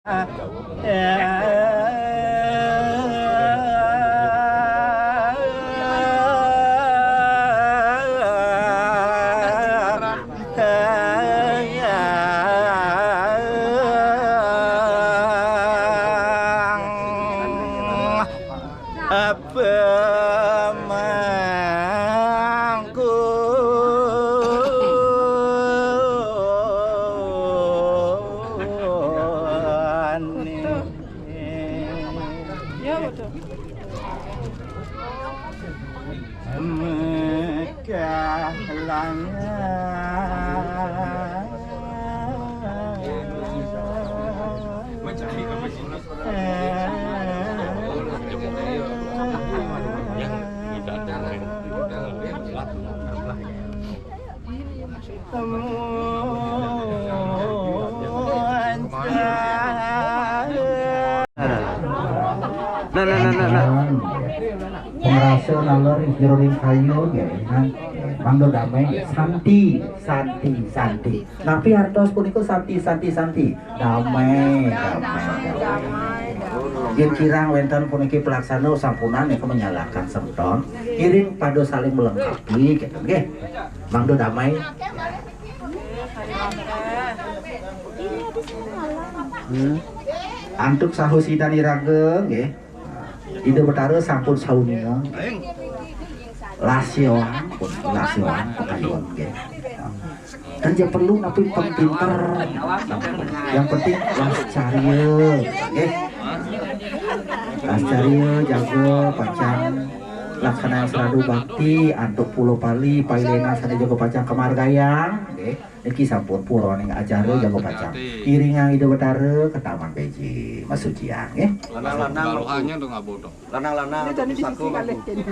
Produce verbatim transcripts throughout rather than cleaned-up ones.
Apa mangku Ya, betul. Mekah langan. Nah, nah, nah, nah, nah. Pengrasa nalar ring kayu, ya, kan? Mangda damai, santi, santi, santi. Napi artos punika santi, santi, santi? Damai, damai, damai. Yén kirang wénten puniki pelaksana sampunang nika menyalahkan semeton. Ngiring pada saling melengkapi, gitu, nggih. Mangda damai. Hmm. Antuk saha sidaning iraga, nggih. Ida Betara sampun sauninga. Lasya wang, pun lasya wang, pakayun, nggih. Kan ja perlu napi pang pinter. Yang penting lascarya, nggih. Lascarya jaga pacang laksanayang sradu bakti antuk pula pali pailénan sané jaga pacang kamargayang, nggih. Niki sampun puraning acara jaga pacang. Iringang Ida Betara ka Taman Beji, masucian, nggih. Lanang-lanang. Lanang-lanang. Ini tadi di sisi kalih kene.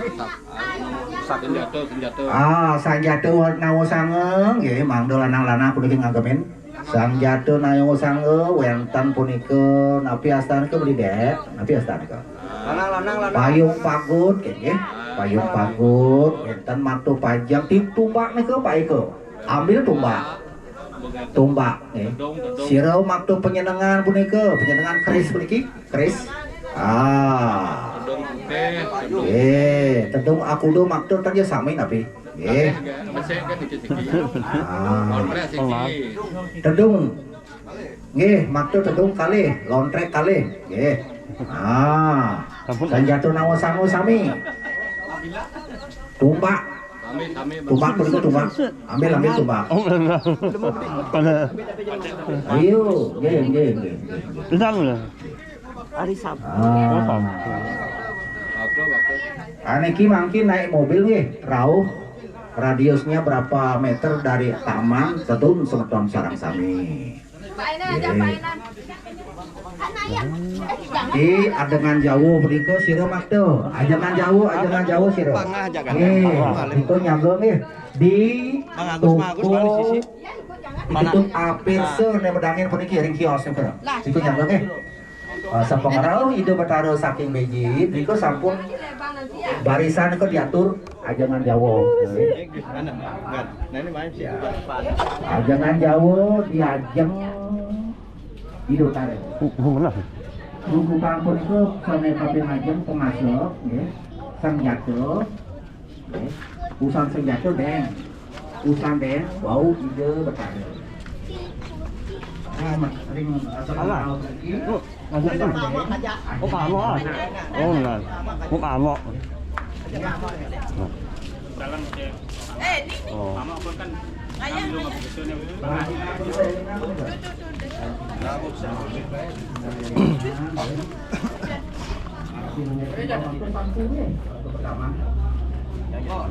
Pusaka. Senjata, senjata. Ah, sanjata nawasanga, nggih, mangda lanang-lanang puniki ngagemin. Sanjata nawasanga wénten punika napi astanika beli, Dék? Napi astanika? Lanang-lanang, lanang. Payung pagut, nggih, nggih. Payung pagut, wénten makta pajeng, ti-, tumbak nika, Pak Eka. Ambil tumbak. Tumbak, nggih. Sira makta panyenengan punika, panyenengan keris puniki, keris. Ah. Tedung putih, tedung. Nggih, tedung akuda makta ten ya sami napi? Nggih. Mesik kan dikit-dikit. Ah. Kontrak siji. Tedung. Nggih, makta tedung kalih, lontrék kalih. Nggih. Ah. Sanjata nawasanga sami. Tumbak. Sami, sami, Bang. Tumbak, punika tumbak. Ambil, ambil tumbak. Oh, benar. Ayo, nggih, nggih, nggih, nggih. Benar, benar. Hari Sabtu. Ah. Oh, Sabtu. Waktu, waktu. Aniki mangkin naik mobil nggih, rauh radiusnya berapa meter dari taman, tedun semeton sareng sami. Di ajengan Jawa punika sira makta. Ajengan Jawa, ajengan Jawa sira. Pangah jagat. Nggih, itu nyaga nggih. Di Mang Agus, Mang Agus, toko mana di sisi? Ditutup apir sir né medangin puniki ring kios nika. Itu nyaga nggih. Eh, sapangrauh Ida Betara saking Beji, nika sampun barisan nika diatur ajengan Jawa. Mana? Enggak. Nah, ini main sih. Ajengan Jawa diajeng Ida Betara. Uh, uh, bener. Rukukan punika sané kaping ajeng pangasa, nggih. Sanjata, nggih. Usan sanjata, Déng. Usan, Déng, wau Ida Betara. Nah, ring, eh, salah. Tuh, lanjut, tuh. Oh, Pak Amok, ah. Oh, benar. Oh, Pak Amok. Dalam dia. Oh. Pak Amok pun kan kami lu nggak begitu nih.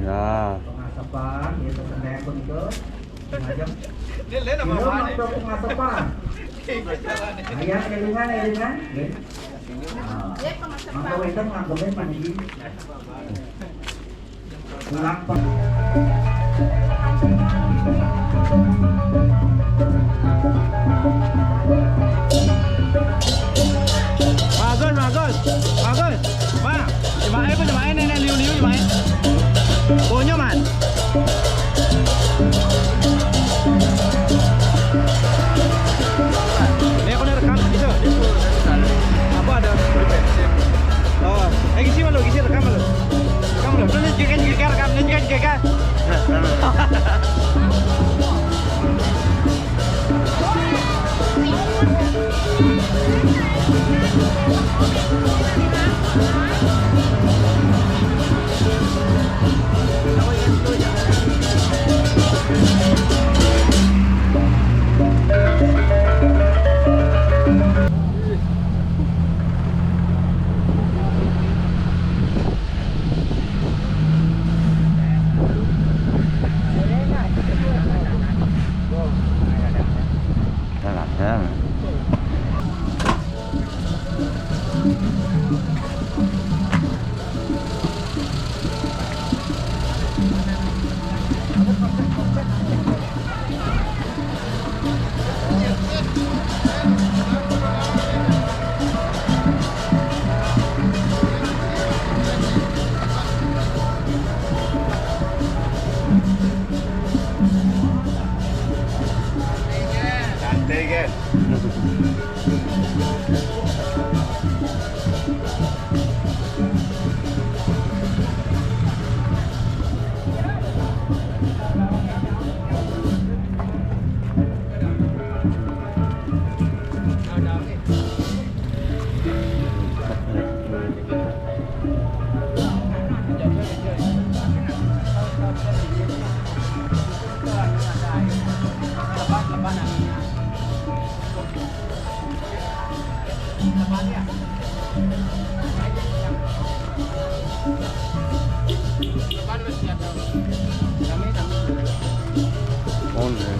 Ya. Pengasepan, ya, kesenian pun itu. Dia lain apa? Iya, apa, Pak? Pengasepan. Ayah, elingan, elingan. Ya. Nah, mangga wénten, mangga wénten, Pak Haji. Pulang, Pak. Bagus, bagus. Bagus. Bang, coba aja, coba aja, nenek liu-liu, coba aja. Punya, Man. Ini aku udah rekam, gitu. On, man.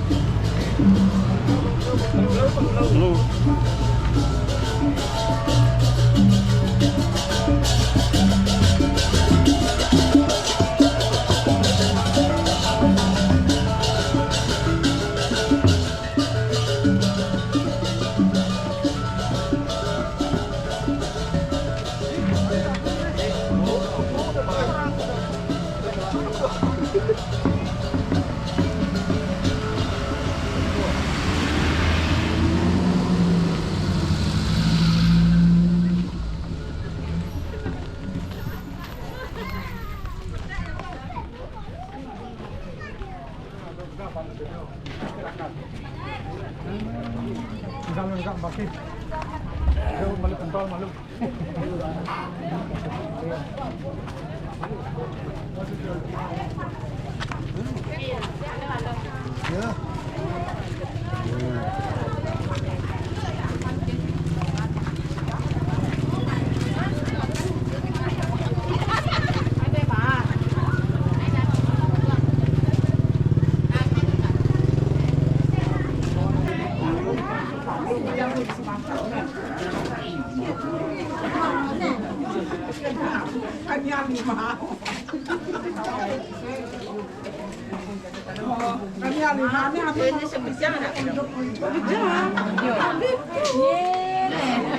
Blue.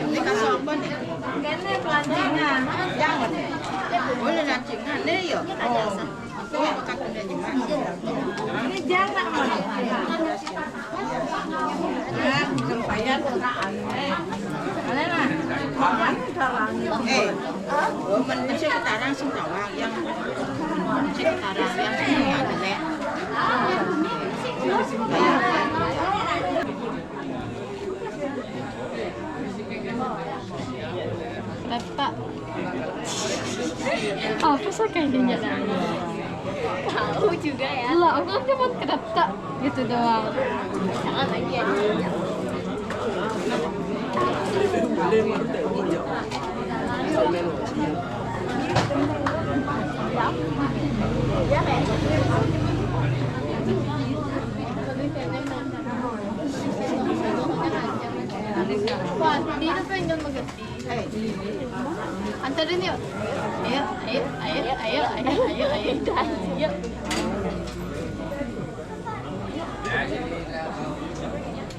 Ini kasih apa nih? Jangan. Boleh lancingan nih ya. Ini jangan. Eh, oh, men-, mesti kita langsung tawang yang, mesti kita langsung yang jelek. Tetak. Apa sih kayaknya? Tahu juga ya. Lah, aku kan cuma kedetak gitu doang. Jangan lagi ya. Wah, dito pa yung mag-, eh, antarin niyo. Ayo, ayo, ayo, ayo, ayo, ayo, ayo, ayo.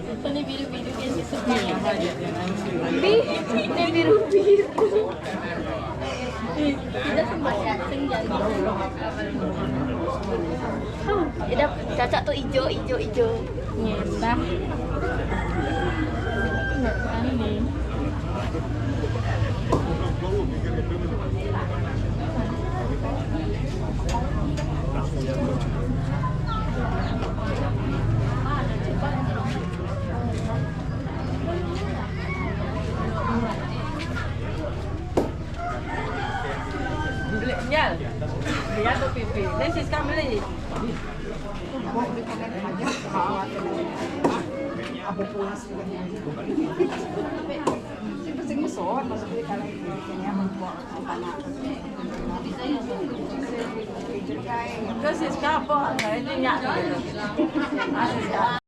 Ito ni biru-biru kasi sa pangyaman. Bi, ni biru-biru. Tidak sempat ya, senja. Oh, tidak, caca tuh ijo, ijo, ijo. Ngeta. Nggak tahu nih. Beli nyal. Beli apa pipi? Ini Siska beli. Apa puas juga. Sing musuh, maksudnya kalau ini membuat anak. Terus Siska apa? Ini nyak.